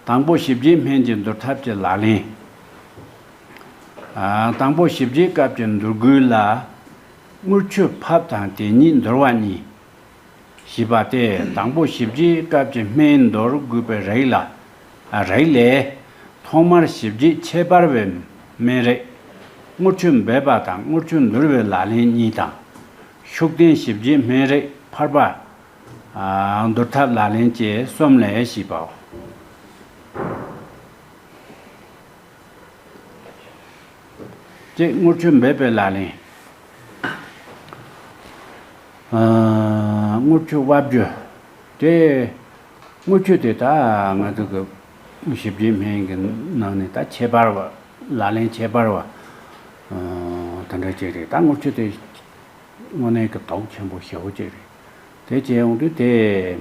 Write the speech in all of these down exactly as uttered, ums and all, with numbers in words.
དང་པོ་ཞིབ་བརྗིད་སྨན་གྱི་འདོར་ཐབས་ཀྱི་ལག་ལེན། ཨ། དང་པོ་ཞིབ་བརྗིད་སྐབས་ཀྱི་འདོར་རྒོལ་ལ། དངུལ་ཆུ་ཕབ་དང་དེ་ཉིད་འདོར་བ་གཉིས། ཞེས་པ་སྟེ། དང་པོ་ཞིབ་བརྗིད་སྐབས་ཀྱི་སྨན་འདོར་དགོས་པའི་རིགས་ལ། ཨ། རིགས་ལས། ཐོག་མར་ཞིབ་བརྗིད་ཁྱད་པར་བའི་སྨན་རིགས། དངུལ་ཆུ་འབེབས་པ་དང་དངུལ་ཆུ་འདོར་བའི་ལག་ལེན་གཉིས་དང་། ཤུགས་ལྡན་ཞིབ་བརྗིད་སྨན་རིགས་ཕར་པ། ཨ། འདོར་ཐབས་ལག་ལེན་བཅས་གསུམ་ལས་ཞེས་པའོ། གཅིག་དངུལ་ཆུ་འབེབས་པའི་ལག་ལེན། ཨ། དངུལ་ཆུ་དབབ་རྒྱུ། དེ། དངུལ་ཆུ་དེ་ད་ང་ཚོ་གི་ཞིབ་བརྗིད་སྨན་གྱི་ནང་ནས་ད་ཁྱད་པར་བ། ལག་ལེན་ཁྱད་པར་བ། ཨ། དེ་འདྲ་ཅིག་རེད། ད་དངུལ་ཆུ་དེ་དངོས་གནས་ཀྱི་དོགས་ཆེན་པོ་ཞེ་པོ་ཅིག་རེད། དེ་བྱས་ཡོང་དུས་དེ་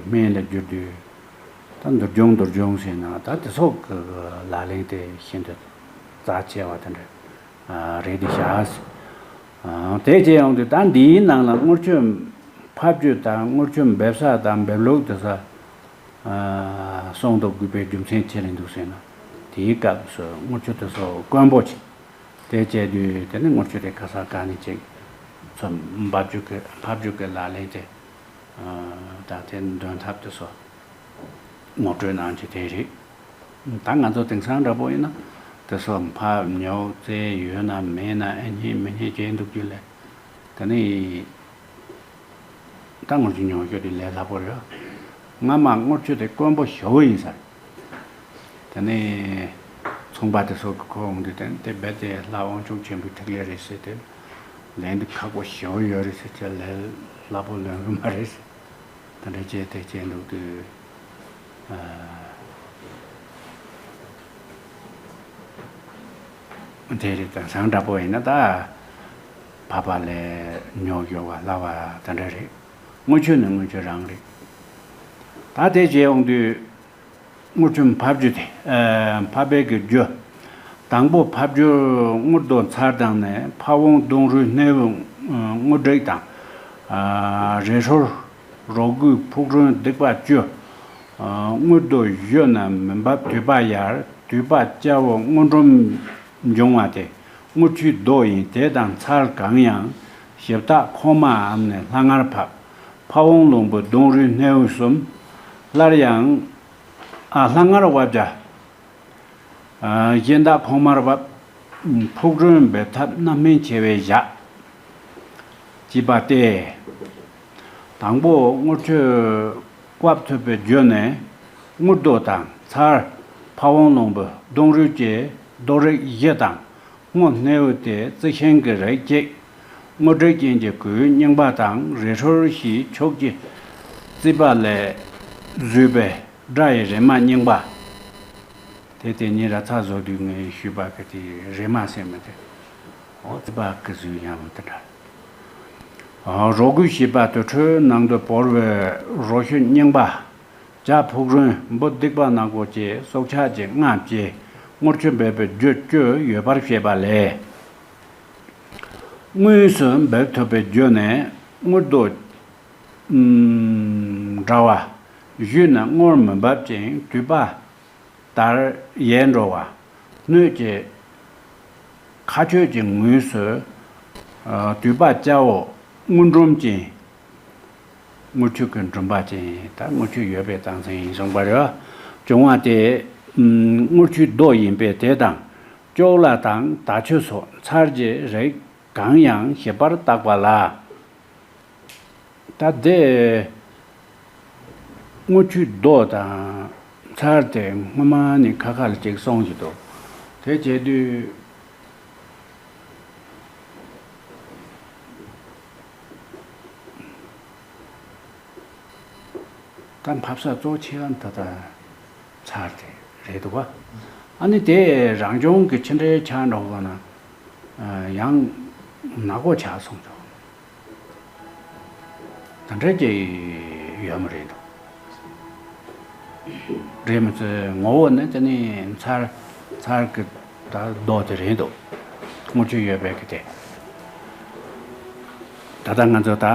སྨན་ལ་བསྒྱུར་དུས། ད་འདོར་སྦྱོང་འདོར་སྦྱོང་ཟེར་ན་ད་དེ་ཚོ་གི་ལག་ལེན་དེ་ཤིན་ཏུ་རྩ་ཆེ་བ་དེ་འདྲ། ཨ། རེད་དེ་བཞག། ཨ། དེ་བྱས་ཡོང་དུས་ད་འདིའི་ནང་ལ་དངུལ་ཆུ་ཕབ་རྒྱུ་དང་དངུལ་ཆུ་འབེབས་ས་དང་འབེབས་ལུགས་དེ་ཚོ། ཨ། གསུང་དུ་དགོས་པའི་རྒྱུ་མཚན་ཅི་རེད་འདུག་ཟེར་ན། དེའི་སྐབས་སུ་དངུལ་ཆུ་དེ་ཚོ་དཀོན་པོ་ཆེ། དེ་བྱས་དུས་དེ་ནི་དངུལ་ཆུ་དེ་ག་ས་ག་ནས་ཅིག་ཚུར་འབབ་རྒྱུ་གི་ཕབ་རྒྱུ་གི་ལག་ལེན་དེ། ཨ། ད་དེ་འདོན་ཐབས་དེ་ཚོ་ངོ་སྤྲོད་གནང་རྒྱུ་དེ་རེད། ད་ང་ཚོ་དེང་སང་འདྲ་པོ་ཡིན་ན་དེ་ཚོ་ཕབ་ཉོ་བཙལ་ཡོད་ན་མེད་ན་ཨེ་རྙེད་མི་རྙེད་བྱས་འདུག་རྒྱུ་ལས། དེ་ནི། ད་དངུལ་ཆུ་ཉོ་རྒྱུ་དེ་ལས་སླ་པོ་རེད། སྔ་མ་དངུལ་ཆུ་དེ་དཀོན་པོ་ཞེ་པོ་ཡིན་ས་རེད། དེ་ནས་ཚོང་པ་དེ་ཚོ་གི་ཁོ་འོང་དུས་དེ་དེ་རྦད་དེ་ལྷ་དབང་ཕྱུག་ཆེན་པོའི་ཐིག་ལེ་རེད་ཟེར་ཏེ། ལེན་དུས་ཁག་པོ་ཞེ་པོ་ཡོད་རེད་ཟེར་ཏེ་ལས་སླ་པོ་ལོན་གི་མ་རེད་ཟེར། དེ་འདྲ་བྱས་དེ་བྱས་འདུག་དུས། ཨ། དེ་རེད། དེང་སང་འདྲ་པོ་ཡིན་ན་ད་ཕ་ཕ་ལས་ཉོ་ཡོད་པ་སླ་བ་དེ་འདྲ་རེད། དངུལ་ཆུ་ནི་དངུལ་ཆུ་རང་རེད། ད་དེ་བྱས་ཡོང་དུས་དངུལ་ཆུ་ཕབ་རྒྱུ་དེ། ཨ། ཕབ་པའི་གི་རྒྱུ། དང་པོ་ཕབ་རྒྱུ་དངུལ་རྡོ་ཚར་དང་ནས་ཕ་བོང་ལྡུམ་རའི་སྣེའུ། ཨ། དངུལ་རིགས་དང་། ཨ། རས་སྲོལ། རོ་སྒོས་ཕུག་རོན་སྡིག་པ་བཅུ། ཨ། དངུལ་རྡོ་བཞོས་ན་མི་འབབ་དུད་པ་ཡར། དུད་པ་སྐྱ་བོ་དངུལ་སྒྲོམ་འབྱུང་བ་སྟེ། དངུལ་ཆུའི་རྡོ་ཡིན་དེ་དང་ཚར་གང་ཡང་། ཞབས་སྟག་ཁོག་མའམ་ནི་ལྷ་ངར་ཕབ། ཕ་བོང་ལྡུམ་རའི་སྣེའུ་གསུམ། སླར་ཡང་། ཨ། ལྷ་ངར་དབབ་བྱ། ཨ། གཞན་དག་ཁོག་མར་བབ། ཕུག་རོན་འབེབས་ཐབས་རྣམ་སྨིན་ཆེ་བས་བཞག། ཅེས་པ་སྟེ། དང་པོ་དངུལ་ཆུ་དབབ་ཐུབ་པའི་རྒྱུ་ནི། དངུལ་རྡོ་དང་ཚར། ཕ་བོང་ལྡུམ་རའི་སྡོང་རུས་ཀྱི་རྡོ་རིགས་བཞི་དང་། སྔོ་སྣེའུ་སྟེ་རྩི་ཤིང་གི་རིགས་གཅིག། དངུལ་རིགས་ཅན་གྱི་གོས་རྙིང་པ་དང་རས་སྲོལ་ཞེས་ཕྱོགས་ཀྱི་རྩིས་པ་ལས་བཟོས་པའི་སྒྲ་ཡི་རེ་མ་རྙིང་པ། དེ་དེ་ཉིན་ར་ཚ་བཟོ་དུས་ངས་ཞུས་པ་གི་དེ་རེ་མ་ཟེར་མི་དེ། ཨོ་ཙི་པ་གི་བཟོས་ཡང་མི་དེ་འདྲ། ཨ། རོ་སྒོས་ཞེས་པ་དུར་ཁྲོད་ནང་དུ་བོར་བའི་རོ་ཤུལ་རྙིང་པ། བྱ་ཕུག་རོན་འབུ་སྡིག་པ་ནག་པོ་བཅས་སྲོག་ཆགས་ཀྱི་རྔ་བཅས་དངུལ་ཆུ་འབེབས་པའི་རྒྱུ་བཅུ་ཡོད་པར་བཤད་པ་ལས། དངོས་སུ་འབེབས་ཐུབ་པའི་རྒྱུ་ནི་དངུལ་རྡོ། ཨུམ། འདྲ་བ། བཞོས་ན་དངུལ་མི་འབབ་ཅིང་དུད་པ་ལྟར་ཡལ་འགྲོ་བ། སྣོད་ཀྱི་ཁ་གཅོད་ཀྱི་ངོས་སུ། ཨ། དུད་པ་སྐྱ་བོ་དངུལ་སྒྲོམ་ཅན། དངུལ་ཆུ་གི་སྒྲོམ་པ་ཅན། ད་དངུལ་ཆུ་ཡོད་པའི་རྟགས་མཚན་ཡིན་གསུངས་པ་རེད། བྱུང་བ་སྟེ། ཨུམ། དངུལ་ཆུའི་རྡོ་ཡིན་པས་དེ་དང་ཅོག་ལ་དང་དར་ཆུ་སོགས་ཚར་གྱི་རིགས་གང་ཡང་ཞིབ་པར་བརྟག་པ་ལ། ད་དེ་དངུལ་ཆུའི་རྡོ་དང་ཚར་དེ་སྔོན་མ་ནས་ཁ་ཁ་ལ་ཅིག་གསུངས་ཀྱི་འདུག། དེ་བྱེད་དུས། ད་ཕབ་ས་གཙོ་ཆེ་བ་ད་ལྟ་ཚར་དེ་རེད་འདུག་བ། ཨ་ནི་དེ་རང་བྱུང་གི་ཕྱི་འབྲེལ་ཆགས་འགྲོ་བ་ན་ཡང་ནག་པོ་ཆགས་སོང་ཆོག། ད་འདྲ་ཅིག་ཡོད་མ་རེད་འདུག། རེད་མི་ཚོས་ངོ་བོ་ནི་དེ་ནི་ཚར་ཚར་གི་ད་རྡོ་དེ་རེད་འདུག། དངུལ་ཆུ་ཡོད་པའི་གི་དེ། ད་ལྟ་ང་ཚོ་ད་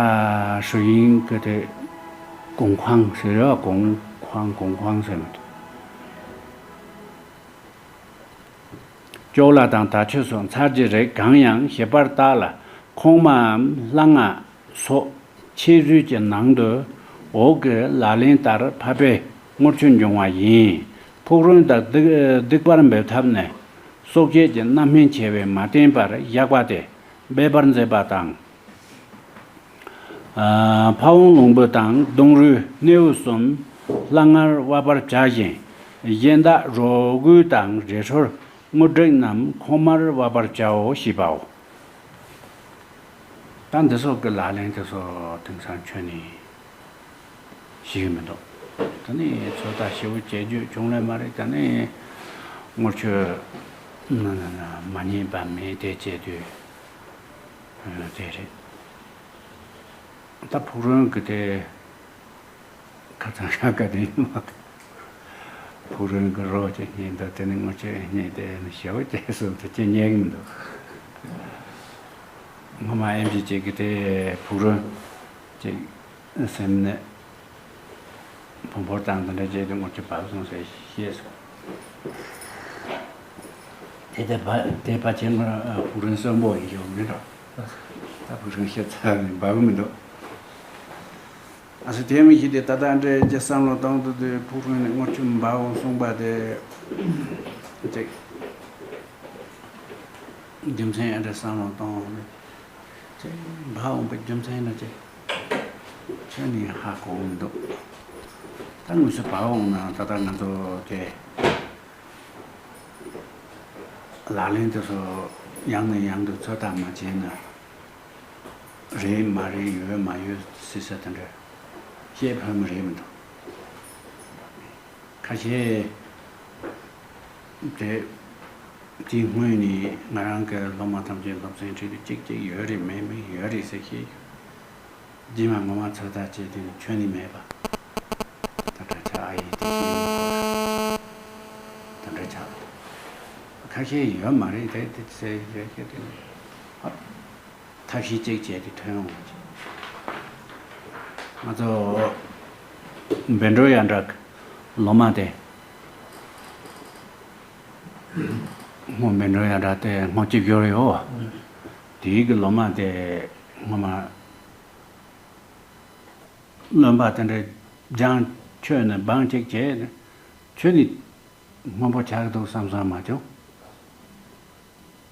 ཧྲུའུ་ཡིན་གི་དེ་གུང་ཁང་ཟེར་རེད་བ། གུང་ཁང་གུང་ཁང་ཟེར་མི་འདུག། ཅོག་ལ་དང་དར་ཆོས་སོགས་ཚར་གྱི་རིགས་གང་ཡང་ཞིབ་པར་བརྟགས་ལ། ཁོག་མའམ་སླ་ང་སོགས་ཕྱེ་རུས་ཀྱི་ནང་དུ་འོག་གི་ལག་ལེན་ལྟར་ཕབ་པས་དངུལ་ཆུ་འབྱུང་བ་ཡིན། ཕུག་རོན་དང་སྡིག་སྡིག་པར་འབེབས་ཐབས་ནི། སྲོག་བཅད་ཀྱི་རྣམ་སྨིན་ཆེ་བས་མ་བསྟེན་པར་གཡག་པ་སྟེ་སྦལ་པར་མཛད་པ་དང་། ཨ། ཕ་བོང་ལུང་པ་དང་གདོང་རུས་སྣེའུ་གསུམ་སླ་ངར་དབབ་པར་བྱ་ཞིང་། གཞན་དག་རོ་ཁུ་དང་རས་སྲོལ་དངུལ་བསྒྲིགས་རྣམས་ཁོག་མར་དབབ་པར་བྱའོ་ཞེས་པའོ། ད་འདི་སོགས་ཀྱི་ལག་ལེན་དེ་ཚོ་དེང་སང་ཁྱོན་ནས་ཤེས་ཀྱི་མི་འདུག་ད་ནི་ཚོད་ལྟ་ཞིབ་པོ་བྱེད་རྒྱུ་བྱུང་ལེ་མ་རེད། ད་ནི་དངུལ་ཆུ་མ་མ་མ་མ་རྙེད་པ་མེད་དེ་བྱེད་དུས་དེ་རེད། ད་ཕུག་རོན་གྱི་དེ་ཁ་ཚང་ཤ་ག་དེ་ཡིན་མ། ཕུག་རོན་གྱི་རོ་ཅིག་རྙེད་འདུག་དེ་ནི་དངུལ་ཆུ་རྙེད་དེ་ནི་ཞེ་པོ་སྐྱེས་སོང་། དེ་ཅི་རྙེད་ཀྱི་མི་འདུག་སྔོན་མ་ཨེམ་ཆི་ཅིག་གིས་དེ་ཕུག་རོན་ཅིག་སེམས་ནས་བོང་བུར་བཏང་དེ་འདྲ་བྱས་ཏེ་དངུལ་ཆུ་བབས་སོང་ཟེར་བཤད་སོང་། དེ་དེ་བ་དེ་བ་ཆེན་མོ་ཕུག་རོན་གསོན་པོ་ཡིན་ཡོང་མིན་འགྲོ། ད་ཕུག་རོན་ཤི་ཚར་ནས་འབབ་གི་མི་འདུག་ཨ་སི་དེ་མི་ཤི་དེ་ད་ལྟ་འདྲའི་རྒྱ་བསམ་བློ་གཏོང་དུ་དེ་ཕུག་རོན་ནས་དངུལ་ཆུ་འབབ་འོང་གསུངས་པ་དེ་ཅིག་རྒྱུ་མཚན་ཨ་འདྲ་བསམ་བློ་གཏོང་འོང་ནས་ཅིག་འབབ་འོང་པའི་རྒྱུ་མཚན་ན་ཅིག་ཁྱོན་ནས་ཧ་གོ་མི་འདུག་ད་དངོས་སུ་འབབ་འོང་ན་ད་ལྟ་ང་ཚོ་དེ། ལག་ལེན་དེ་ཚོ་ཡང་ནས་ཡང་དུ་ཚོད་ལྟ་མ་བྱས་ན་རེད་མ་རེད་ཡོད་མ་ཡོད་སྲིད་ས་དེ་འདྲ་བཤད་ཕོད་མ་རེད་མི་འདུག་ཁ་ཤས་དེ་དེའི་སྔོན་ནས་ང་རང་གི་སློབ་མ་ཐམས་ཅད་སློབ་ཚན་ཁྲིད་དུ་གཅིག་གཅིག་ཡོད་རེད་མེད་མེད་ཡོད་རེད་ཟེར་བཤད་ཡོད། རྗེས་མ་ངོ་མ་ཚོད་ལྟ་བྱས་དུས་ཁྱོན་ནས་མེད་པ། ད་ལྟ་ཆགས་ཡིན་དེ་ཤེས་ཡོད་ཁོ། ད་ལྟ་ཆགས། ཁ་ཤས་ཡོད་མ་རེད་དེ་དེ་ཚེ་ཡོད་ཤེས་དེ། ཐབས་ཤེས་གཅིག་བྱས་ཏེ་ཐོན་འོང་ཅིག་ང་ཚོ་བཻ་ཌཱུརྱ་ཡ་འདྲ་གི་ལོ་མ་དེ། སྔོན་བཻ་ཌཱུརྱ་ཡ་འདྲ་དེ་སྔོན་གཅིག་ཡོད་རེད་འོ། དེའི་གི་ལོ་མ་དེ་སྔོན་མ། རློན་པ་དེ་འདྲ་སྦྱངས་ཆོས་ནས་སྦང་གཅིག་བྱས་ནས་ཆོས་ནི་སྔོན་པོ་ཆགས་འདུག་བསམ་བསམ་མ་བྱུང་།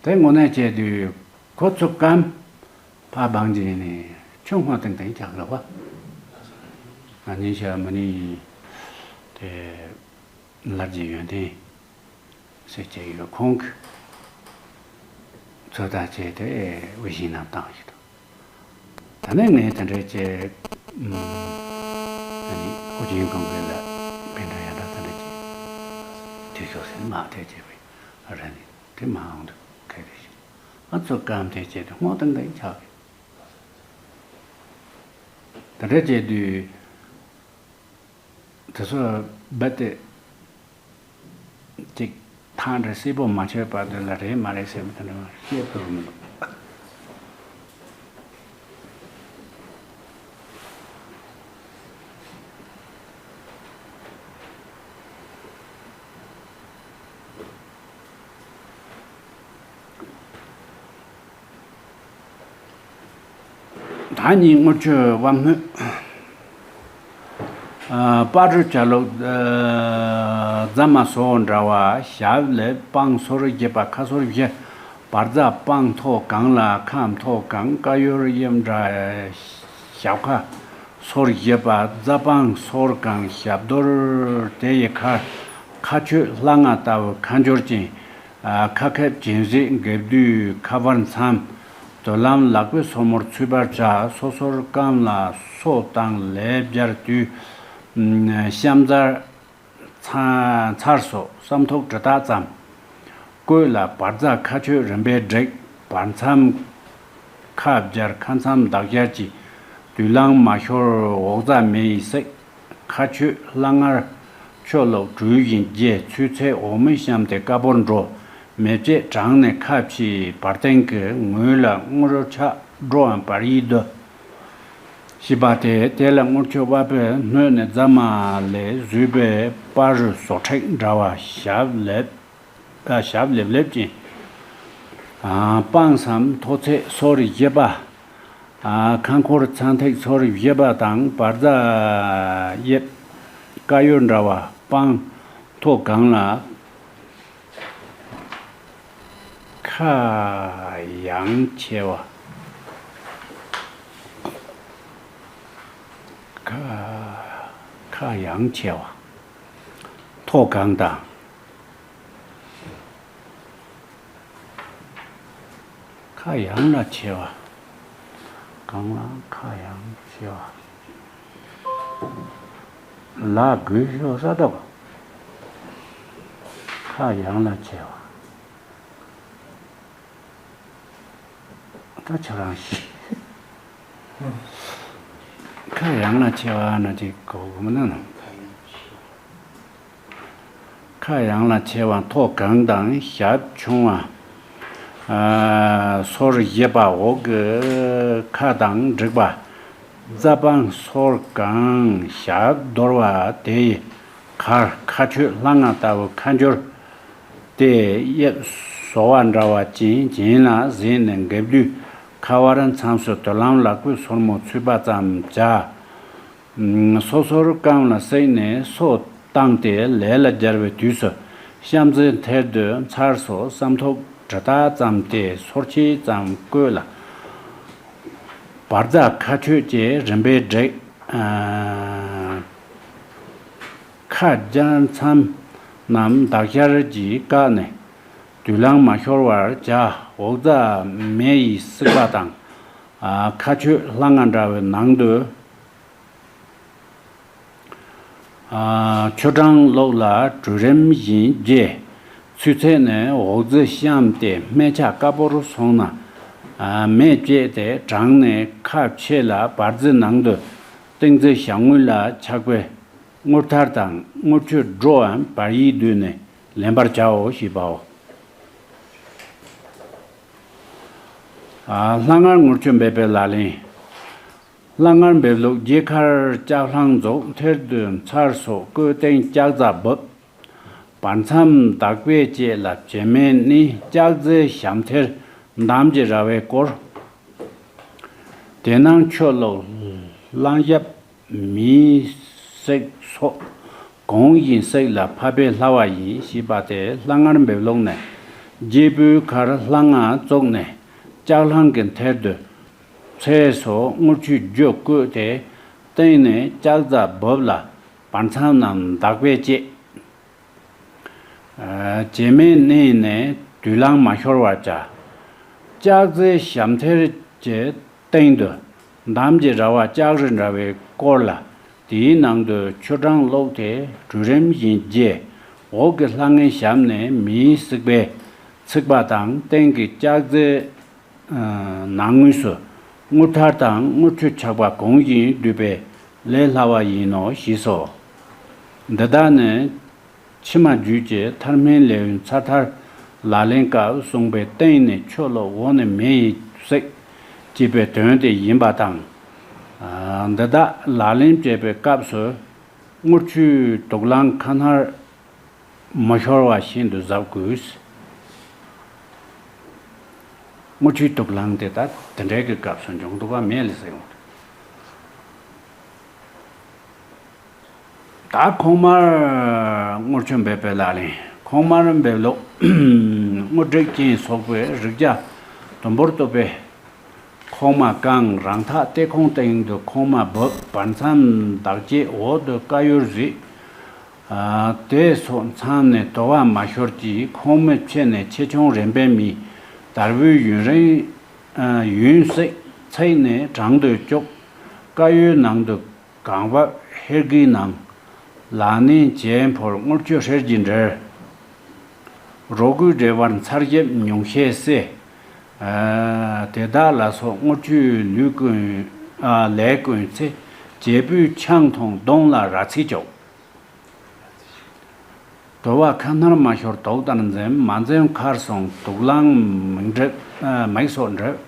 དེ་དངོས་གནས་བྱས་དུས་ཁོ་ཚུགས་ཀམ་ཕ་སྦང་བྱས་ནས་ཆོས་སྔོ་ཏིང་ཏིང་ཆགས་འདུག་པ། ང་ཉིན་ཞག་མ་ནི་དེ་ལར་གྱི་ཡོན་ཏན། ཟེར་བྱས་ཡོད་ཁོང་གིས་ཚོད་ལྟ་བྱས་ཏེ་དབུ་བཞུགས་གནང་བཏང་ཞིག་དང་། ད་ནས་ངས་དེ་འདྲའི་བྱས། ཨ་ནི་ཨོ་རྒྱན་གོང་འཕེལ་ལ་བཻ་ཌཱུརྱ་ཡ་འདྲ་དེ་འདྲ་བྱས། དུས་ཤོག་ཟེར་མ་དེ་བྱས་པའི་ར་ནི་དེ་མ་འོང་དུ་ཁེ་རེ་ཞིག་ང་ཚོ་སྐམ་དེ་བྱས་ཏེ་སྔོ་ཏང་ཏང་ཆགས་ཀྱི། དེ་འདྲ་བྱས་དུས། དེ་ཚོ་རྦད་དེ་ཅིག་ཐག་འདྲ་སིལ་པོ་མ་ཆོད་པ་དེ་ལ་རེད་མ་རེད་ཟེར་མི་དེ་འདྲ་བཤད་ཐུབ་མི་འདུག་ད་ནི་དངུལ་ཆུ་བབས་སྔོན། ཨ། སྤ་རོ་བྱ་ལུག་ཨ། རྫ་མ་སོགས་འདྲ་བ་ཞབས་ལེབ་སྤང་སོར་བཞི་པ་ཁ་སོར་བཞི། བར་རྫ་སྤང་ཐོག་གང་ལ་ཁམ་ཐོག་གང་ཀ་ཡོར་གཡམ་འདྲ་ཞབས་ཁ་སོར་བཞི་པ་རྫ་སྤང་སོར་གང་ཞབས་རྡོར་དེ་ཡི་ཁར་ཁ་ཆོད་སླ་ང་ལྟ་བུ་ཁ་འབྱོར་ཅན། ཁ་ཁེབས་སྦྱིན་སྲེག་འགེབས་དུས་ཁ་བར་མཚམས། དུར་ལམ་ལག་པའི་སོར་མོར་ཚུད་པར་བྱ། སོ་སོར་སྐམ་ལ་སོ་དང་ལས་སྦྱར་དུས། ཤམ་ཚར་ཚ་ཚར་སོགས་བསམ་ཐོག་གྲི་ཐག་ཙམ། བཀོད་ལ་བར་རྫ་ཁ་ཆོད་རིམ་པས་བསྒྲིགས། བར་མཚམས་ཁ་སྦྱར་ཁ་མཚམས་འདག་སྦྱར་གྱི། དུར་ལམ་མ་ཤོར་འོག་རྫ་མེ་ཡིས་བསྲེག་ཁ་ཆོད་སླ་ངར་ཆོ་ལོག་གྲུ་བཞིན་རྒྱས། ཚུལ་ཚད་འོག་མིན་བཤམས་ཏེ་དཀར་པོར་འགྲོ། མེ་ལྕེ་གྲང་ནས་ཁ་ཕྱིས་བར་སྟེང་གི། ངོས་ལ་དངུལ་ཆག་འགྲོའམ་བར་ཡིག་བསྡུ། ཞེས་པ་སྟེ། དེ་ལ་དངུལ་ཆུ་དབབ་པའི་སྣོད་ནི་རྫ་མ་ལས་བཟོས་པའི་སྤ་རོ་བཟོ་ཁྲེག་འདྲ་བ་ཞབས་ལེབ། ཞབས་ལེབ་ལེབ་ཅན། སྤང་སམ་མཐོ་ཚད་སོར་བཞི་པ། ཁ་འཁོར་ཚངས་ཐིག་སོར་བཞི་པ་དང་བར་རྫ་གཡས་དཀར་ཡོལ་འདྲ་བ་སྤང་མཐོ་གང་ལ། ཁ་ཡང་ཆེ་བ། ཁ་ཁ་ཡང་ཆེ་བ། མཐོ་གང་དང་། ཁ་ཡང་ལ་ཆེ་བ། གང་ལ་ཁ་ཡང་ཆེ་བ། ལ་དགོས་ཤོག་ས་ཏོག་ཁ་ཡང་ལ་ཆེ་བ། ད་ཁྱོད་རང་ཤི། ཁ་ཡང་ལ་ཆེ་བ་ན་ཅིག་གོ་གོ་མ་ན་ན། ཁ་ཡང་ལ་ཆེ་བ་མཐོ་གང་དང་ཞབས་ཆུང་བ། སོར་བཞི་པ་འོག་གི་ཁ་དང་འགྲིག་པ། རྩ་སྤང་སོར་གང་ཞབས་རྡོལ་བ་དེ་ཡི་ཁར་ཁ་ཆོད་ལྷ་ང་ལྟ་བུ་ཁ་འབྱོར། དེ་གཡས་བཟོ་བ་འདྲ་བ་ཅན་བྱིན་ལ་གཟིགས་ནས་འགེབས་དུས་ཁ་བར་མཚམས་སུ་དུར་ལམ་ལག་པའི་སོར་མོ་ཚུད་པ་ཙམ་བྱ། སོ་སོར་རྐང་ལ་བསྲེགས་ནས་སོ་བཏང་སྟེ་ལས་ལ་སྦྱར་བའི་དུས་སུ་བཤམས་རྩེ་མཐིལ་དུ་མཚར་སོགས་བསམ་ཐོག་གྲི་ལྟ་ཙམ་སྟེ་སོར་ཆེ་ཙམ་བཀོད་ལ། བར་རྫ་ཁ་ཆོད་ཅེས་རིམ་པས་བསྒྲིགས། ཁ་སྦྱར་མཚམས་རྣམས་འདག་སྦྱར་གྱིས་བཀག་ནས་དུས་ལང་མ་ཤོར་བར་བྱ། འོག་རྫ་མེ་ཡིས་བསྲེགས་པ་དང་། ཁ་ཆོད་ལྷ་ང་འདྲ་བའི་ནང་དུ། ཆུ་གྲང་གློག་ལ་གྲུ་རིམ་བཞིན་རྒྱས། ཚུལ་ཚད་ནི་འོག་རྫི་བཤམས་ཏེ་སྨད་ཆ་དཀར་པོར་སོང་ན། མེ་བཅད་དེ་གྲང་ནས་ཁ་ཕྱེ་ལ་བར་རྫི་ནང་དུ་ཏིང་རྫི་ཞྭ་དངུལ་ལ་ཆགས་པའི་དངུལ་ཐར་དང་དངུལ་ཆུ་སྒྲོའམ་བར་ཡིག་བསྡུས་ནས་ལེན་པར་བྱའོ་ཞེས་པའོ། ལྷ་ངར་དངུལ་ཆུ་འབེབས་པའི་ལག་ལེན། ལྷ་ངར་འབེབས་ལུགས། རྒྱ་གར་ལྕགས་ལྷང་རྫོགས་མཐིལ་དུ་མཚར་སོགས་བཀོད་སྟེང་ལྕགས་རྫ་འབབ། བར་མཚམས་འདག་པས་བཅད་ལ་བྱེ་མའི་སྣེ་ལྕགས་རྫའི་ཞབས་མཐིལ་འདམ་གྱི་ར་བས་བསྐོར། དེ་ནང་ཆུ་བླུགས་ལྷང་ཞབས་མེས་བསྲེགས་སོགས་གོང་བཞིན་བསྲེགས་ལ་ཕབ་པས་སླ་བ་ཡིན་ཞེས་པ་སྟེ་ལྷ་ངར་འབེབས་ལུགས་ནས། སྒྱེད་པུའི་ཁར་ལྷ་ང་བཙུགས་ནས་ལྕགས་ལྷང་གི་མཐིལ་དུ། ཚེ་སོགས་དངུལ་ཆུ་རྒྱུ་བསྐོལ་ཏེ་སྟེང་ནས་ལྕགས་རྫ་འབབ་ལ་བར་མཚམས་རྣམས་འདག་པས་བཅད། བྱེ་མའི་སྣེ་ནས་དུས་ལང་མ་ཤོར་བར་བྱ། ལྕགས་རྫའི་ཞབས་མཐིལ་གྱི་སྟེང་དུ་འདམ་གྱི་ར་བ་ལྕགས་རི་འདྲ་བས་བསྐོར་ལ་དེའི་ནང་དུ་ཆུ་གྲང་བླུགས་ཏེ་གྲུ་རིམ་བཞིན་རྒྱས། འོག་གི་ལྷ་ངའི་ཞབས་ནས་མེས་བསྲེགས་པས་ཚིག་པ་དང་སྟེང་གི་ལྕགས་རྫའི་ནང་ངོས་སུ་དངུལ་ཐར་དང་དངུལ་ཆུ་ཆགས་པ་གོང་བཞིན་བསྡུས་པས་ལས་སླ་བ་ཡིན་ནོ་ཞེས་སོ། འདི་དག་ནི་ཕྱི་མ་རྒྱུད་ཀྱི་ཐར་སྨན་ལེའུའི་མཚར་ཐར་ལག་ལེན་སྐབས་གསུངས་པའི་སྟེང་ནས་ཆུ་བླུགས་འོག་ནས་མེ་ཡིས་བསྲེག་ཅེས་པའི་དོན་དེ་ཡིན་པ་དང་། འདི་དག་ལག་ལེན་བྱེད་པའི་སྐབས་སུ་དངུལ་ཆུའི་དུག་རླངས་ཁ་མནར་མ་ཤོར་བ་ཤིན་ཏུ་གཟབ་དགོས། དངུལ་ཆུའི་དུག་རླངས་དེ་ད་དེ་འདྲའི་གི་སྐབས་སུ་འབྱུང་འདུག་པ་མེད་ལ་ཟེར་འོང་། ད་ཁོག་དམར་དངུལ་ཆུ་འབེབས་པའི་ལག་ལེན། ཁོག་དམར་འབེབས་ལུགས། དངུལ་བསྲེགས་ཅན་སོགས་པའི་རིགས་བརྒྱ་དུམ་བུར་གཏུབས་པའི་ཁོག་མ་བཀང་། རང་འཐག་ལྟེ་ཁུང་སྟེང་དུ་ཁོག་མ་འབབ། བར་མཚམས་འདག་བཅད་འོག་ཏུ་དཀར་ཡོལ་གཟིགས། དེ་སོགས་མཚམས་ནས་དུ་བ་མ་ཤོར་གྱི་ཁོག་མའི་ཕྱེད་ནས་ཆེ་ཆུང་རིམ་པས་མི་དར་བུའི་ཡུན་རིང་ཡུན་བསྲེགས་ཚིགས་ནས་དྲང་དུ་བཅུག། དཀར་ཡོལ་ནང་དུ་གང་བབ་ཧེར་གི་ནང་། ལག་ནས་བྱེ་འཕུར་དངུལ་ཆུ་ཧྲིལ་གྱིས་འདྲིལ། རོ་གུའི་འབྲེལ་བར་མཚར་ཞབས་ཉུང་ཤས་སེ། དེ་དག་ལ་སོགས་དངུལ་ཆུའི་ལུས་ཀུན། ལས་ཀུན་ཚེ་བྱེད་པོའི་ཆང་འཐུང་གདོང་ལ་ར་ཚིལ་བྱུག། དུ་བ་ཁ་མནར་མ་ཤོར་དུག་ལྟར་འཛིན། མ་འཛིན་ཁར་སོང་དུག་རླངས་མིག་འགྲིབ། མིག་སོགས་འགྲིབ།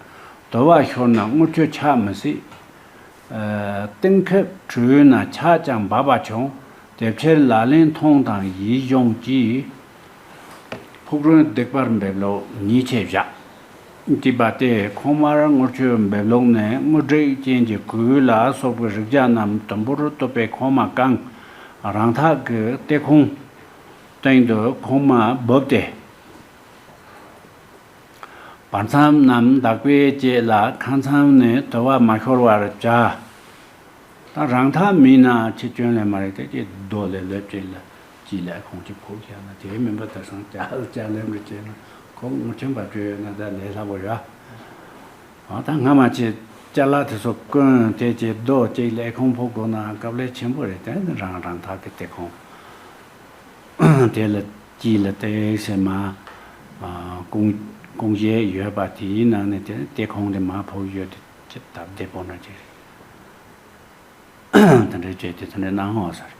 དུ་བ་ཤོར་ན་དངུལ་ཆུ་ཆགས་མི་སྲིད། གཏིང་ཁེབས་བྲུས་ན་ཆགས་ཀྱང་འབབ་པ་བྱུང་། དེ་ཕྱིར་ལག་ལེན་མཐོང་དང་ཡིད་གཞུང་གྱིས། ཕུག་རོན་སྡིག་པར་འབེབས་ལུགས་ཉེས་ཆད་བཞག། བྲིས་པ་སྟེ། ཁོང་མར་དངུལ་ཆུ་འབེབས་ལུགས་ནི་དངུལ་དྲེག་ཅན་གྱི་གོས་ལ་སོགས་པའི་རིགས་བརྒྱ་རྣམས་དུམ་བུར་གཏུབས་པའི་ཁོག་མ་བཀང་། རང་འཐག་གི་སྟེ་ཁུང་སྟེང་དུ་ཁོག་མ་སྦུབས་ཏེ། བར་མཚམས་རྣམས་འདག་པས་བཅད་ལ་ཁ་མཚམས་ནས་དུ་བ་མ་ཤོར་བར་བྱ། ད་རང་འཐག་མིན་ན་ཁྱེད་སྐྱོན་ལས་མ་རེད་དེ། ཁྱེད་རྡོ་ལས་ལེབ་ཅིག་ལ་ཅིག་ལས་ཁོང་ཅིག་ཕོག་བཞག་ན་དེ་མིན་པ། དེང་སང་ལྕགས་ལྕགས་ལེབ་རེ་བྱས་ན་ཁོང་ངོ་ཆེན་པ་བྲོས་ཡོད་ན་ད་ལས་སླ་པོ་རེད་ཨ། ད་སྔ་མ་ཆེ་ཅ་ལག་དེ་ཚོ་བསྐོན་དེ་ཅིག་རྡོ་ཅིག་ལས་ཁོང་ཕོག་དགོས་ན་དཀའ་ལས་ཆེན་པོ་རེད། དེ་ནི་རང་རང་འཐག་གི་སྟེ་ཁུང་དེ་ལ་དཀྱིལ་ལ་ཏོག་ཙམ་མར་ཀོང་ཀོང་བཞེས་ཡོད་པ་དེའི་ནང་ནས་དེ་སྟེ་ཁུང་དེ་མར་ཕོག་ཡོད་དེ་ཅི་སྟབས་བདེ་པོ་འདྲ་ཅིག་རེད། དེ་འདྲའི་བྱས་ཏེ་དེ་འདྲའི་གནང་འོང་ཟེར།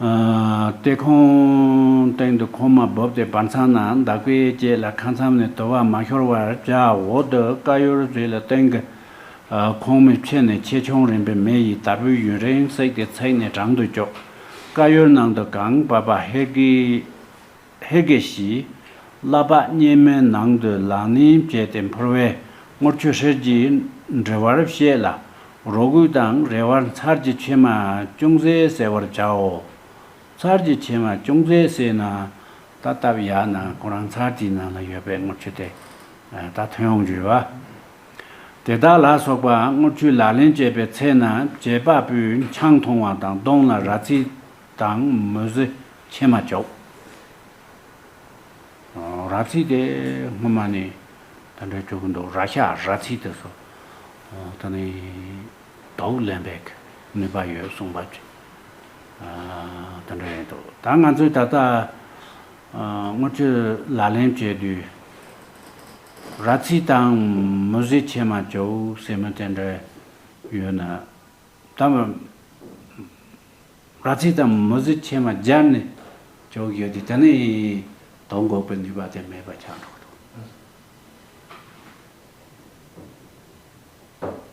ཨ། སྟེ་ཁུང་སྟེང་དུ་ཁོག་མ་སྦུབས་ཏེ་བར་མཚམས་ན་འདག་པས་བཅད་ལ་ཁ་མཚམས་ནས་དུ་བ་མ་ཤོར་བར་བྱ། འོག་ཏུ་ཀ་ཡོར་བྲིས་ལ་སྟེང་གི་ཨ། ཁོག་མའི་ཕྱི་ནས་ཆེ་ཆུང་རིམ་པས་མེ་ཡིས་དལ་བུས་ཡུན་རིང་བསྲེགས་ཏེ་ཚིགས་ནས་བྲང་དུ་བཅུག། ཀ་ཡོར་ནང་དུ་གང་བབས་པ་ཧེ་གི་ཧེ་གེ་ཞིག། བསླབ་པ་སྙེ་མའི་ནང་དུ་ལག་ལེན་བྱས་ཏེ་འཕུར་བས་དངུལ་ཆུ་ཧྲིལ་གྱིས་འབྲི་བར་བཤད་ལ། རོ་ཁུག་དང་རེ་བར་ཚར་གྱི་ཕྱེ་མ་ཅུང་ཟད་བསྲེ་བར་བྱའོ། ཚར་གྱི་ཕྱེ་མ་ཅུང་ཟད་བསྲེས་ན་ད་སྟབས་ཡག་ན་ཁོ་རང་ཚར་གྱི་ནང་ལ་ཡོད་པའི་དངུལ་ཆུ་དེ་ད་ཐོན་ཡོང་རྒྱུ་རེད་བ། དེ་དག་ལ་སོགས་པ་དངུལ་ཆུའི་ལག་ལེན་བྱེད་པའི་ཚེ་ན་བྱེད་པ་པོས་ཆང་འཐུང་བ་དང་གདོང་ལ་ར་ཚིལ་དང་མུ་ཟི་ཕྱེ་མ་བྱུག། ར་ཚིལ་དེ་སྔོན་མ་ནས་དེ་འདྲ་བྱུག་གི་འདུག། ར་ཤ་ར་ཚིལ་དེ་ཚོ་དེ་ནི་དུག་ལེན་པའི་ནུས་པ་ཡོད་གསུངས་པ་ཅིག་དེ་འདྲ་ཡིན་འདུག། ད་ང་ཚོས་ད་ལྟ་དངུལ་ཆུ་ལག་ལེན་བྱེད་དུས་ར་ཚིལ་དང་མུ་ཟི་ཕྱེ་མ་བྱུག་ཟེར་མི་དེ་འདྲ་ཡོད་ན། ད་ར་ཚིལ་དང་མུ་ཟི་ཕྱེ་མ་སྦྱར་ནས་བྱུག་ཡོད་དེ། དེ་ནི་དུག་འགོག་པའི་ནུས་པ་དེ་མེད་པ་ཆགས་འགྲོ་གི་འདུག།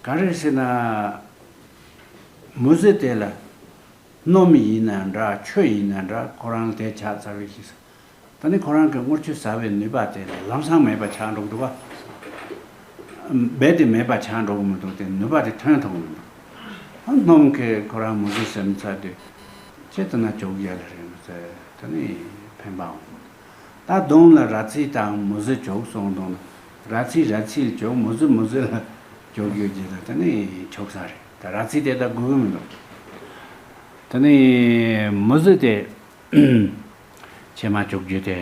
ག་རེ་ཟེར་ན། མུ་ཟི་དེ་ལ་སྣུམ་ཡིན་ན་འདྲ་ཆུ་ཡིན་ན་འདྲ་ཁོ་རང་དེ་ཆགས་ཚར་བའི་ཕྱིས། ད་ནི་ཁོ་རང་གི་དངུལ་ཆུ་ཟ་བའི་ནུས་པ་དེ་ལམ་སང་མེད་པ་ཆགས་འགྲོ་གི་འདུག་ག། རྦད་དེ་མེད་པ་ཆགས་འགྲོ་གི་མི་འདུག་སྟེ། ནུས་པ་དེ་ཐོན་ཐུབ་ཀྱི་མི་འདུག། ཨ། སྣུམ་གྱིས་ཁོ་རང་མུ་ཟི་ཟིན་ཚར་དུས་ཅི་ལྟ་ན་བྱུག་ཡ་ལ་རེད་མི་ཚེ་ད་ནི་ཕན་པ་འོང་། ད་གདོང་ལ་ར་ཚིལ་དང་མུ་ཟི་བྱུག་སོང་དང་། ར་ཚིལ་ར་ཚིལ་བྱུག། མུ་ཟི་མུ་ཟི་ལ་བྱུག་ཡོད་ཀྱི་ལ་ད་ནི་བྱུག་ས་རེད། ད་ར་ཚིལ་དེ་ད་དགོས་ཀྱི་མི་འདུག། ད་ནི་མུ་ཟི་དེ་ཕྱེ་མ་བྱུག་རྒྱུ་དེ།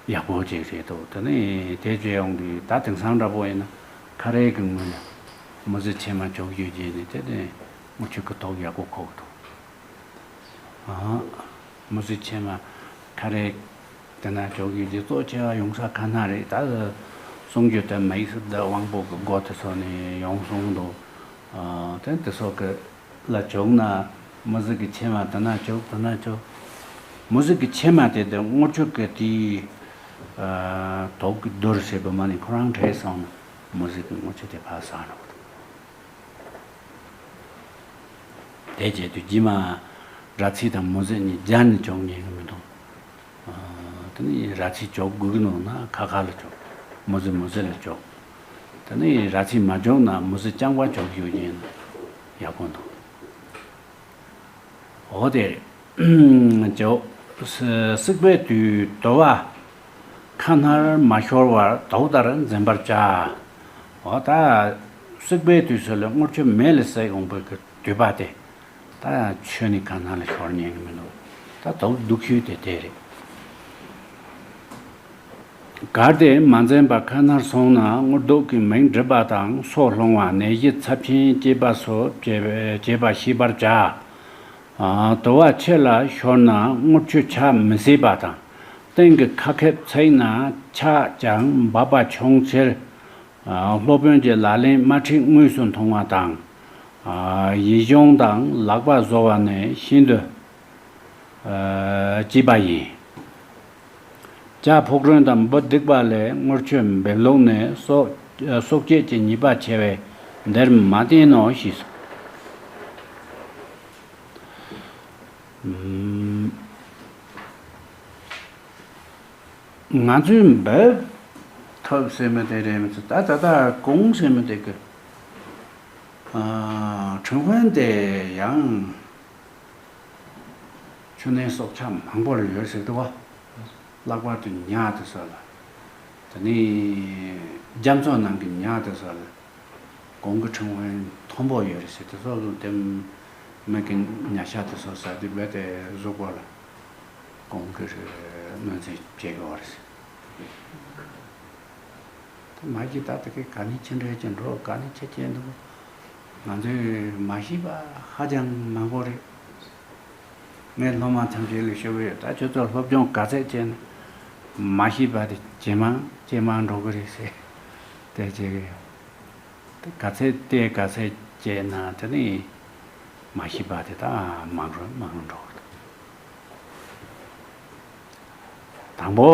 ཡག་པོ་ཅིག་རེད་འདུག། དེ་ནས་དེ་བྱས་ཡོང་དུས་ད་དེང་སང་འདྲ་པོ་ཡིན་ན་ཁ་རས་ཀྱི་ངོས་ནས་མུ་ཟི་ཕྱེ་མ་བྱུག་ཡོད་ཀྱི་ནི་དེ་ནས་དངུལ་ཆུ་གི་དོག་ཡག་པོ་ཁོག་འདུག། ཨ། མུ་ཟི་ཕྱེ་མ་ཁ་རས་དེ་ན་བྱུག་ཡོད་ཀྱི་གཙོ་ཆེ་བ་ཡོང་ས་ཁ་ན་རེད། ད་གསུང་རྒྱུ་དེ་མ་ཡིག་ཟི་ད་དབང་པོ་གི་སྒོ་དེ་ཚོ་ནས་ཡོང་སོང་འདུག། ཨ། དེ་དེ་ཚོ་གི་ལ་བྱུག་ན་མུ་ཟི་གི་ཕྱེ་མ་དེ་ན་བྱུག་དེ་ན་བྱུག། མུ་ཟི་གི་ཕྱེ་མ་དེ་དེ་དངུལ་ཆུ་གི་དེའི་ཨ་དོག་གི་རྡུལ་ཟེར་བ་མ་ནི་ཁོ་རང་བྲལ་སོང་ན་མུ་ཟི་གི་དངུལ་ཆུ་དེ་ཕར་ཟག་འགྲོ་གི་འདུག། དེ་བྱས་དུས་རྗེས་མ་ར་ཚིལ་དང་མུ་ཟི་གཉིས་སྦྱར་ནས་བྱུག་ཉན་གི་མི་འདུག། ཨ། དེ་ནས་ར་ཚིལ་བྱུག་དགོས་ཀྱི་འདུག་ན་ཁ་ཁ་ལ་བྱུག། མུ་ཟི་མུ་ཟི་ལ་བྱུག། དེ་ནས་ར་ཚིལ་མ་བྱུག་ན་མུ་ཟི་རྐྱང་པ་བྱུག་རྒྱུ་ཡིན་ན་ཡག་པོ་འདུག། འོ་དེ་རེད། བྱུག། བསྲེག་པའི་དུས་དུ་བ་ཁ་སྣར་མ་ཤོར་བར་དུག་ལྟར་འཛིན་པར་བྱ། འོ་ད་བསྲེག་པའི་དུས་སུ་ལ་དངུལ་ཆུ་མེ་ལ་བསྲེགས་འོང་བའི་གི་དུས་པ་དེ། ད་ཆུ་ནི་ཁ་སྣར་ལ་ཤོར་ཉན་གི་མི་འདུག། ད་དུག་སྡུག་ཤོས་དེ་དེ་རེད། གལ་ཏེ་མ་འཛིན་པར་ཁ་སྣར་སོང་ན་དངུལ་དུག་གི་མིང་འབྲི་བ་དང་སོ་སློང་བ་ནད་གཞི་ཚབས་ཆེན་སྐྱེད་པ་སོགས་བྱེད་བྱེད་པ་ཤེས་པར་བྱ། ཨ། དུ་བ་ཕྱི་ལ་ཤོར་ན་དངུལ་ཆུ་ཆ་མི་ཟད་པ་དང་། སྟེང་གི་ཁ་ཁེབས་ཚིགས་ན་ཆག་ཀྱང་འབབ་པ་ཆུང་ཕྱིར། ཨ། སློབ་དཔོན་གྱི་ལག་ལེན་དམར་ཁྲིད་དངོས་སུ་མཐོང་བ་དང་། ཨ། ཡིད་གཞུང་དང་ལག་པ་བཟོ་བ་ནི་ཤིན་ཏུ་ཨ་གཅེས་པ་ཡིན། ལྕགས་ཕོག་རོན་དང་འབུ་སྡིག་པ་ལས་དངུལ་ཆུ་འབེབས་ལུགས་ནི་སྲོག་སྲོག་བཅད་ཀྱི་ཉེས་པ་ཆེ་བས་འདིར་མ་བསྟན་ནོ་ཞེས་སོ། ཨུམ། ང་ཚོའི་འབབ་ཐོབ་ཟེར་མི་དེ་རེད་མི་ཚོ་ད་ད་ལྟ་གོང་ཟེར་མི་དེ་གི་ཁྲིན་ཧྥན་དེ་ཡང་ཆུ་ནན་སྲོག་ཆགས་མང་པོ་ལ་ཡོད་ཟེར་འདུག་བ། ལྷག་པར་དུ་ཉ་དེ་ཚོ་ལ། དེ་ནས་རྒྱ་མཚོ་ནང་གི་ཉ་དེ་ཚོ་ལ། གོང་གི་ཕྲེང་བ་མཐོན་པོ་ཡོད་རེད་ཟེར་དེ་ཚོ་དེ་མི་གི་ཉ་ཤ་དེ་ཚོ་ཟ་དུས་རྦད་དེ་གཟུགས་པོ་ལ་གོང་གི་གནོད་འཚེ་བྱེད་ཀྱི་ཡོད་རེད་ཟེར། དེ་མ་གཞི་ད་དེ་གའི་ག་ནས་ཕྱིན་འདྲ་ཅིག་འགྲོ་ག་ནས་ཕྱིན་ཅིག་འདུག་ང་ཚོས་མ་ཤེས་པ་ཧ་ཅང་མང་པོ་རེད། ངས་སློབ་མ་ཐམས་ཅད་ལ་ཞུ་གི་ཡོད། ད་ཁྱོད་ཚོ་སློབ་སྦྱོང་ག་ཚད་བྱས་ན་མ་ཤེས་པ་དེ་ཇེ་མང་ཇེ་མང་འགྲོ་གི་རེད་ཟེར། དེ་བྱེད་གི་ཡོད། དེ་ག་ཚད་དེ་ག་ཚད་བྱས་ན་དེ་ནི་མ་ཤེས་པ་དེ་ད་མང་རུ་མང་རུ་འགྲོ་གི་འདུག་དང་པོ།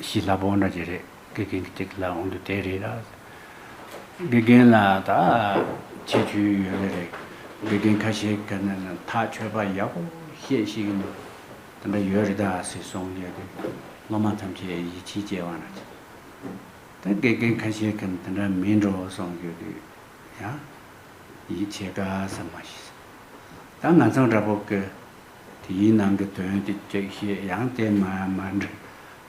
ཞི་ལྷག་པོ་འདྲ་ཅིག་རེད། དགེ་རྒན་གཅིག་ལ་འོང་དུས་དེ་རེད་ལ། དགེ་རྒན་ལ་ད་ཁྱད་ཆོས་ཡོད་ལེ་རེད། དགེ་རྒན་ཁ་ཤས་ཀྱི་ནི་ཐག་ཆོད་པ་ཡག་པོ་བཤད་ཤེས་ཀྱི་འདུག་དེ་འདྲ་ཡོད་རེད་ད་ཟེར་གསུངས་ཡོད་དུས་སློབ་མ་ཐམས་ཅད་ཡིད་ཆེས་སྐྱེ་བ་འདྲ་ཅིག་ད་དགེ་རྒན་ཁ་ཤས་ཀྱི་ནི་དེ་འདྲ་མིན་འགྲོ་གསུངས་ཡོད་དུས་ཡང་ཡིད་ཆེས་དཀའ་ས་མ་ཤེས། ད་ང་ཚོ་འདྲ་པོ་གི་དེའི་ནང་གི་དོན་དེ་གཅིག་བཤད། ཡང་དེ་མ་མ་འདྲ་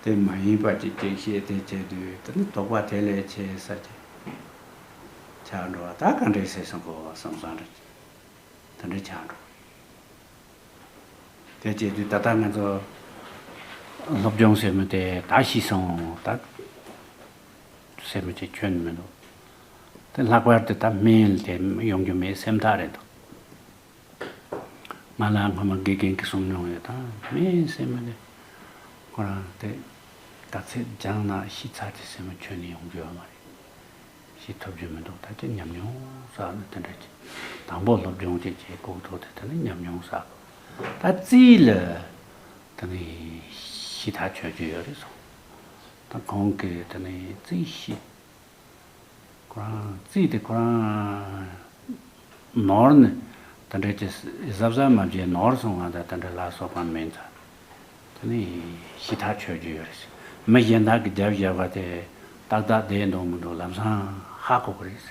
དེ་མ་ཡིན་པ་ཅིག་གཅིག་བཤད། དེ་བྱས་དུས་དེ་ནི་དོགས་པ་དེ་ལས་ཆེ་ས་ཅིག་ཆགས་འགྲོ་བ། ད་ག་འདྲས་ཟེར་སོང་གོ་བསམ་བསམ་འདྲ་དེ་འདྲ་ཆགས་འགྲོ། དེ་བྱས་དུས་ད་ལྟ་ང་ཚོ་སློབ་སྦྱོང་ཟེར་མི་དེ་ད་ཤི་སོང་ད་ཟེར་མི་དེ་ཁྱོན་ནས་མི་འདུག་དེ་ལྷག་པར་དུ་ད་སྨན་དེ་ཡོང་རྒྱུ་མེད་སེམས་ཐག་རེད་འདུག་ང་ལ་སྔོན་མ་དགེ་རྒན་གྱིས་གསུངས་མྱོང་ཡོད། ད་སྨན་ཟེར་མི་དེ་ཁོ་རང་དེ་ག་ཚད་སྦྱངས་ན་ཤི་ཚར་དེ་ཟེར་མི་ཁྱོན་ནས་ཡོང་རྒྱུ་ཡོད་མ་རེད། ཤི་ཐུབ་རྒྱུ་མི་འདུག་ད་ཅི་ཉམས་མྱོང་བསགས་ནས་དེ་འདྲ་ཅིག་དང་པོ་སློབ་སྦྱོང་ཅིག་བྱེད་དགོས་ཐུག་དེ་དེ་ནི་ཉམས་མྱོང་བསགས། ད་རྩིས་ལ་དེ་ནི་ཤི་ཐག་ཆོད་རྒྱུ་ཡོད་རེད་སོང་། ད་ཁོང་གིས་དེ་ནི་རྩིས་ཤི། ཁོ་རང་རྩིས་དེ་ཁོ་རང་ནོར་ནས་དེ་འདྲ་ཅིག་གཟབ་གཟབ་མ་བྱས་ནོར་སོང་བ་དང་དེ་འདྲ་ལ་སོགས་པ་མིན་ཙང་། དེ་ནི་ཤི་ཐག་ཆོད་རྒྱུ་ཡོད་རེད། མི་གཞན་དག་གིས་རྒྱབ་བཞག་པ་དེ་ཏག་ཏག་བསྡད་འདུག་མི་འདུག་ལམ་སང་ཧ་གོ་གི་རེད།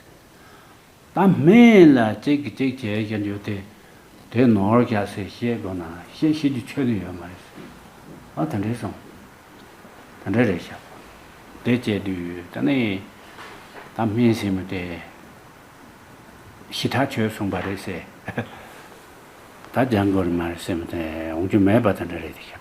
ད་སྨན་ལ་གཅིག་གིས་གཅིག་བྱས་བཞིན་ཡོད་དེ། དེ་ནོར་བཞག་ཟེར་བཤད་དགོས་ན་བཤད་ཤེས་རྒྱུ་ཆོད་ནི་ཡོད་མ་རེད། ཨ་དེ་འདྲས་སོང་། དེ་འདྲ་རེད་ཤག་དེ་བྱས་དུས་ད་ནི་ད་སྨན་ཟེར་མི་དེ་ཤི་ཐག་ཆོད་སོང་བ་རེད་ཟེར། ད་སྦྱང་དགོས་རེད་མ་རེད་ཟེར་མི་དེ་འོང་རྒྱུ་མེད་པ་དེ་འདྲ་རེད་ཤག